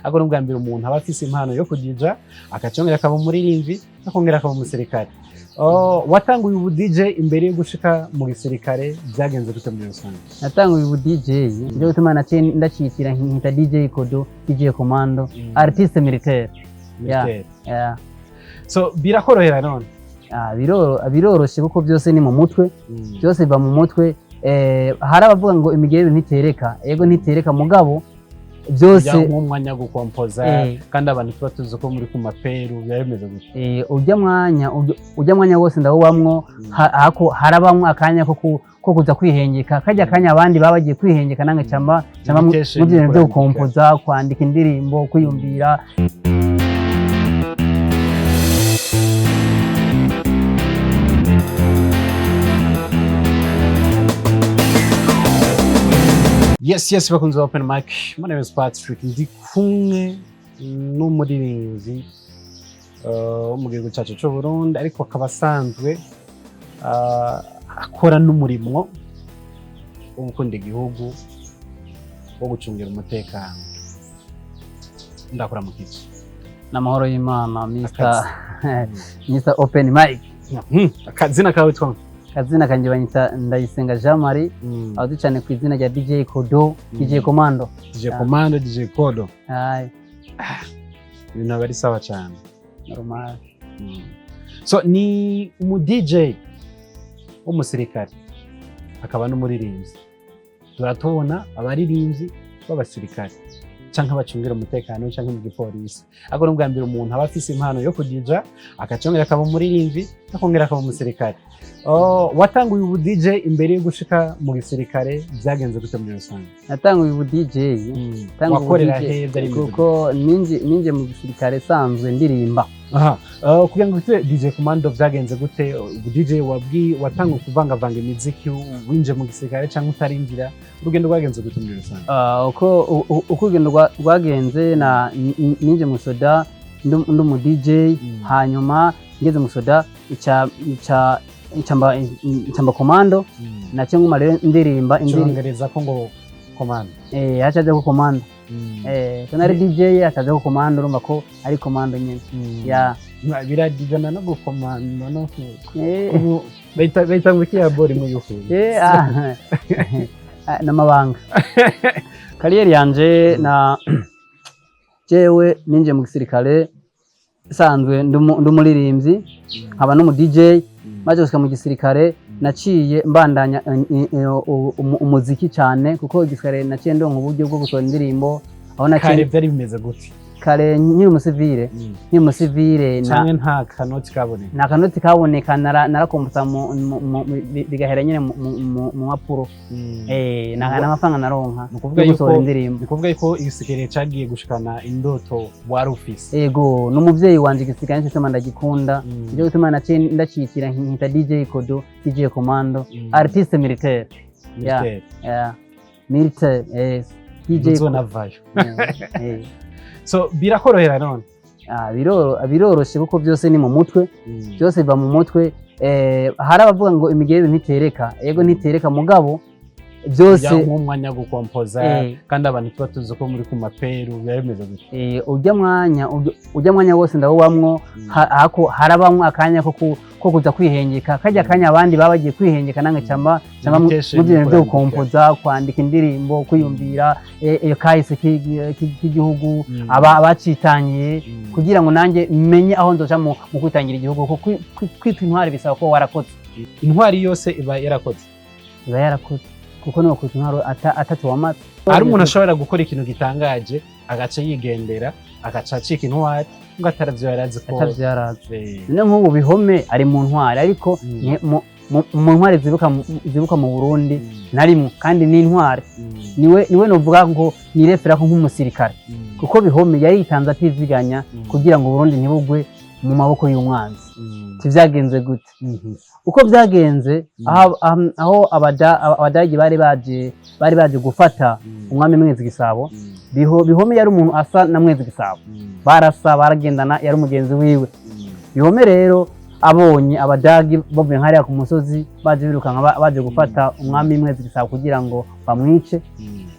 Ariko n'ubwa mbere umuntu aba afise impano yo kudija, akacongera akaba umuririmbyi, akongera akaba umusirikare. Oh, watanguye ubu DJ imbere yo gushika mu gisirikare, byagenze gute muri rusange? Natanguye ubu DJ, nicyo gituma naciye ndacikira nkita DJ Kodo, DJ Commando, artiste militaire. Militaire. Yeah. So birakorohera none? Ah, biroroshe kuko byose ni mu mutwe, byose biva mu mutwe. Hari abavuga ngo imigeri ntitereka, yego ntitereka, mugabo byose Ujya nk'umwanya wo gukompoza, kandi abantu tuba tuzi ko muri ku maperu, biba bimeze gute? Ujya mwanya wose ndawubamwo. Hako harabamwo akanya ko kuza kwihengeka, kajya kanya abandi baba bagiye kwihengeka, nange camba mu Meditation, bintu byo kurandika. Gukompoza, kwandika indirimbo, kwiyumvira. Yes, bakunzi ba Open Mic, my name is Patrick, ndi kumwe n'umuririmbyi wo mu gihugu cyacu cy'u Burundi, ariko akaba asanzwe akora n'umurimo wo gukunda igihugu, wo gucungira umutekano. Ndakora mu kici. N'amahoro y'Imana, Mr Open Mic. Akazina kawe twa? Kazina kanje banyita Ndayisenga Jean Marie, azwi cyane ku izina rya DJ Kodo, DJ Commando. DJ Commando, DJ Kodo. Ay. Ibintu aba ari sawa cyane. Normal. So ni umu DJ w'umusirikare akaba n'umuririmbyi. Turatubona abaririmbyi b'abasirikare canke bacungira umutekano canke mu gipolisi, ariko n'ubwa mbere umuntu aba afise impano yo kudija, akacongera akaba umuririmbyi, akongera akaba umusirikare. Oh, watanguye ubu DJ imbere yo gushika mu gisirikare, byagenze gute muri rusange? Natanguye ubu DJ. Natanguye ubu Wakorera DJ he? Byari bimeze gute? Kuko ninje mu gisirikare sanzwe ndirimba. Aha, kugira ngo ute DJ Commando byagenze gute? Ubu DJ wabwi watanguye kuvangavanga imiziki winje mu gisirikare cyangwa utarinjira? Urugendo rwagenze gute muri rusange? Ah, uko urugendo rwagenze, na ninje mu soda ndi umu DJ. Hanyuma ngeze mu soda ica ica icamba commando, naciye nguma rero ndirimba indirimbo. Cyongereza ko ngo commando? Eh, hacaje ko commando. Ko nari DJ, hacaje ko commando, urumva ko ari commando nyene ya. Biradijana no gukomanda no ubu bahita ngo iki ya bori mu yufu. Ah, n'amabanga carrière yanje, na jewe ninje mu gisirikare sanzwe ndi umuririmbyi, nkaba n'umu DJ. Maze gushika mu gisirikare naciye mbandanya umuziki cyane, kuko igisirikare naciye ndonka uburyo bwo gusohora indirimbo aho Kare naciye. byari bimeze gute? Kare nkiri umusivile na Canke nta kanoti kaboneka? Nta kanoti kaboneka, narakomposa bigahera nyine mu mpapuro. Nta n'amafaranga naronka Ni ukuvuga yo gusohora yuko indirimbo. Ni ukuvuga yuko igisirikare cagiye gushikana indoto wari ufise? Ego, n'umuvyeyi wanje, igisirikare nico gituma ndagikunda. Nico gituma naciye ndacikira nkita DJ Kodo, DJ Commando, artiste militaire. Militaire. Yeah. Militaire, yes. DJ. Ntuzonavayo. Eh. So birakorohera none? Ah, biroroshe kuko byose ni mu mutwe, byose biva mu mutwe. Hari abavuga ngo imigeri ntitereka, yego ntitereka, mugabo byose Ujya nk'umwanya wo gukompoza, kandi abantu tuba tuzi ko muri ku maperu, biba bimeze gute? Ujya mwanya wose ndawubamwo. Hako harabamwo akanya ko kuza kwihengeka, kajya kanya abandi baba bagiye kwihengeka, nange camba Meditation, mu bintu byo kurandika. Gukompoza, kwandika indirimbo, kwiyumvira iyo kahise k'igihugu, aba abacitangiye, kugira ngo nanjye menye aho nzoca mu kwitangira igihugu, kuko kwitwa intwari bisaba ko warakoze. Intwari yose iba yarakoze? Iba yarakoze, kuko niwo kwitwa intwari atatu wamaze. Hari umuntu ashobora gukora ikintu gitangaje agaca yigendera, agaca acika intwari ngo ataravyo yarazi ko Atavyo yarazi. None nk'ubu Bihome ari mu ntwari, ariko mu ntwari zibuka mu Burundi narimwo, kandi ni intwari. Niwe novuga ngo nirefera ko nk'umusirikare, kuko Bihome yaritanze atiziganya kugira ngo Burundi ntibugwe mu maboko y'umwanzi. Tivyagenze gute? Uko byagenze, aho Abadagi bari baje gufata umwami Mwezi Gisabo, Bihome yari umuntu asa na Mwezi Gisabo, barasa, baragendana, yari umugenzi wiwe. Bihome rero abonye Abadagi bavuye hariya ku musozi baje birukanka, baje gufata umwami Mwezi Gisabo kugira ngo bamwice,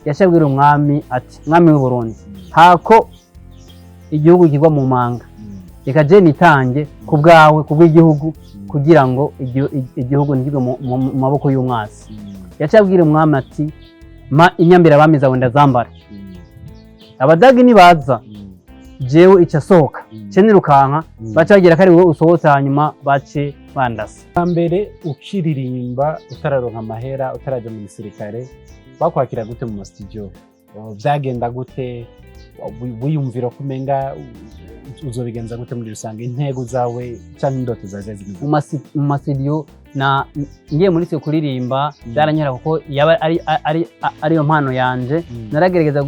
yaciye abwira umwami ati: "Mwami w'u Burundi, hako igihugu kigwa mu manga, reka je nitange ku bwawe, ku bw'igihugu, kugira ngo igihugu ntikigwe mu maboko y'umwasi. Yaciye abwira umwami ati: "Ma inyambira abami zawe ndazambara, abadagi nibaza jewe ica sohoka ce nirukanka, baca bagira ko ari wowe usohotse, hanyuma bace bandasa." Mbere ukiririmba utararonka amahera, utaraja mu gisirikare, bakwakira gute mu masitudiyo? Vyagenda gute? Wiyumvira ko umenga uzobigenza gute muri rusange? Intego zawe canke indoto zawe zari zimeze? Mu masitudiyo na ngiye muri studio kuririmba byaranyera, kuko yaba ari ariyo mpano yanje. Naragerageza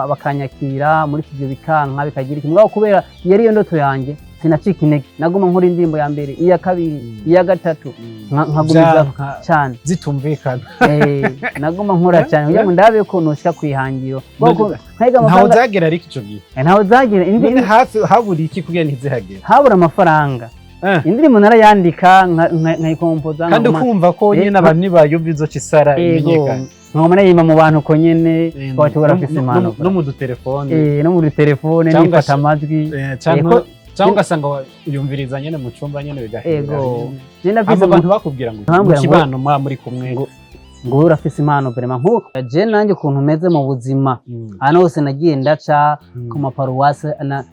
bakanyakira muri studio, bikanka, bikagira iki, mugabo kubera yari iyo ndoto yanjye sinacika intege. Naguma nkora indirimbo ya mbere, iya kabiri, iya gatatu, nkagumiza cyane. Zitumvikana. Naguma nkora cyane kugira ngo ndabe ko noshika kwihangiro. Ntaho Ntaho zagera ariko ico gihe? Ntaho zagera. None hafi habura iki kugira ntizihagere? Habura amafaranga. Indirimbo narayandika, nkayikompoza, kandi ukumva ko nyine abantu nibayumva izoca isara imenyekana. Nkaguma nayimba mu bantu ko nyene twaba turafise impano. No mu dutelefone. No muri telefone nifata amajwi. Cyangwa ugasanga uyumviriza nyene mu cumba nyene bigahera. Ego. Je ndafise abantu bakubwira ngo mu kibano mwa muri kumwe ngo wowe urafise impano vraiment. Nku je nanjye ukuntu meze mu buzima, ahantu hose nagiye ndaca, ku maparuwase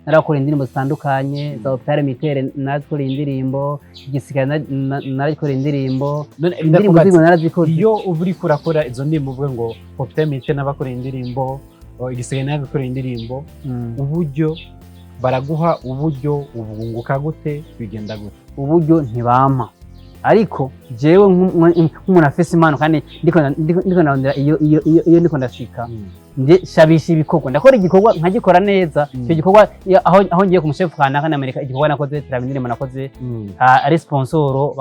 narakora indirimbo zitandukanye, za hôpital militaire narazikora indirimbo, igisirikare narazikora indirimbo, None indirimbo ndakubaza, zimwe narazikoze. Iyo uba uriko urakora izo ndirimbo, uvuge ngo hôpital militaire n'abakora indirimbo, igisirikare n'abakora indirimbo, uburyo baraguha, uburyo ubunguka gute, bigenda gute? Uburyo ntibampa, ariko jewe nk'umuntu afise impano kandi ndiko ndarondera iyo ndiko ndashika, nje shabisha ibikorwa, ndakora igikorwa nkagikora neza. Icyo gikorwa aho ngiye ku mushefu kanaka namereka igikorwa nakoze, turaba indirimbo nakoze, ari sponsor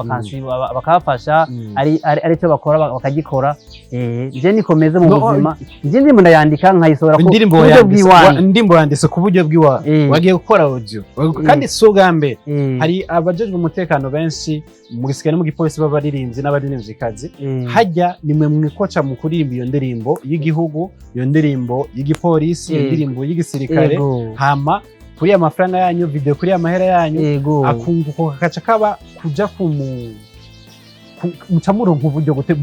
bakafasha, ari cyo bakora bakagikora. Nje nikomeze mu buzima, nje indirimbo ndayandika nkayisohora ku Indirimbo buryo bw'iwanyu. Indirimbo yanditse ku buryo bw'iwawe, wagiye gukora audio, kandi si ubwa mbere. Hari abajejwe umutekano benshi mu gisirikare no mu gipolisi b'abaririmbyi n'abaririmvyikazi. Hajya nimwe mwikoca mu kuririmba iyo ndirimbo y'igihugu, iyo ndirimbo y'igipolisi, iyo ndirimbo y'igisirikare, hama kuri ya mafaranga yanyu, video kuri ya mahera yanyu, akunguko kakaca kaba kuja muca muronka uburyo gute?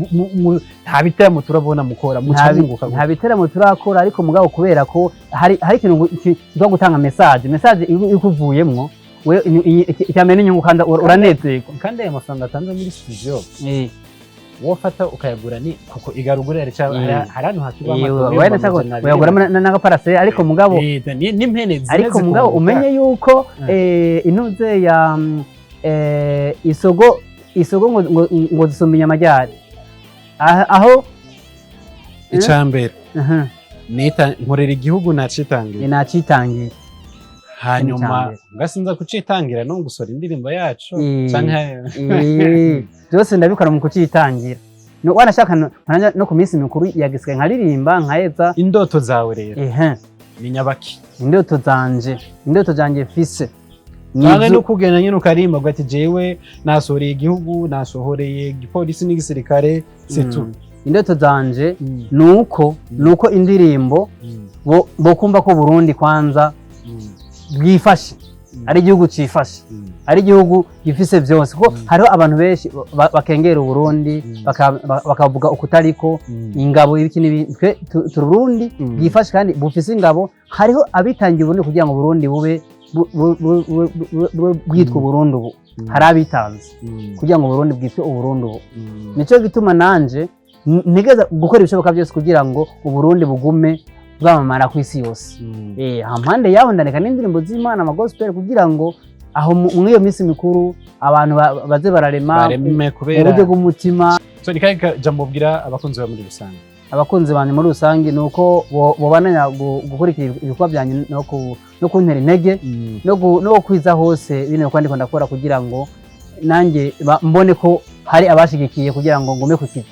Nta biteramo turabona mukora, muca mwunguka gute? Nta biteramo turakora, ariko mugabo kubera ko hari ikintu kitwa gutanga message ikuvuyemwo we, icyambere n'inyungu kandi uranezerwa. Kandi aya mafaranga atanze muri studio, wofata ukayagura, ni kuko igarugura hari hari ahantu hakiba amatongo. Uyaguramo n'agaparaseri, ariko mugabo n'impene zine ariko mugabo zikunguka. Umenye yuko intuze ya isogo ngo zisumba inyama ryari aho. Icambere nita nkorera igihugu nacitangira. Nacitangiye. Hanyuma Icambere. ngasinza kucitangira no gusora indirimbo yacu canke Byose ndabikora mu kucitangira. No wanashaka no ku minsi mikuru ya gisirikare nkaririmba nkaheza. Indoto zawe rero ni nyabaki? Indoto zanje mfise ni Canke no kugenda nyine ukarimba uvuga ati: "Jewe nasohoreye igihugu, nasohoreye igipolisi n'igisirikare, c'est tout"? Indoto zanje nuko indirimbo bokumva ko Burundi kwanza bwifashe, ari igihugu cifashe, ari igihugu gifise vyose, kuko hariho abantu benshi bakengera Uburundi, bakavuga ukutariko, ingabo, ibiki n'ibindi. Twe turi Burundi bwifashe kandi bufise ingabo. Hariho abitangiye Uburundi kugira ngo Burundi bube bwitwa Uburundi ubu. Hari abitanze kugira ngo Uburundi bwitwe Uburundi ubu. Nico gituma nanje ntegeza gukora ibishoboka byose kugira ngo Uburundi bugume bwamamara ku isi yose. Hampande yaho ndandika n'indirimbo z'Imana, ama gospel, kugira ngo aho muri iyo minsi mikuru abantu baze bararema Bareme mu kubera buryo bw'umutima. So ni kahe jambo ubwira abakunzi bawe muri rusange? Abakunzi banjye muri rusange ni uko bobananya gukurikira ibikorwa byanjye no kuntera intege no kwiza hose bino bikorwa ndiko ndakora, kugira ngo nanjye mbone ko hari abashigikiye kugira ngo ngume ku kivi.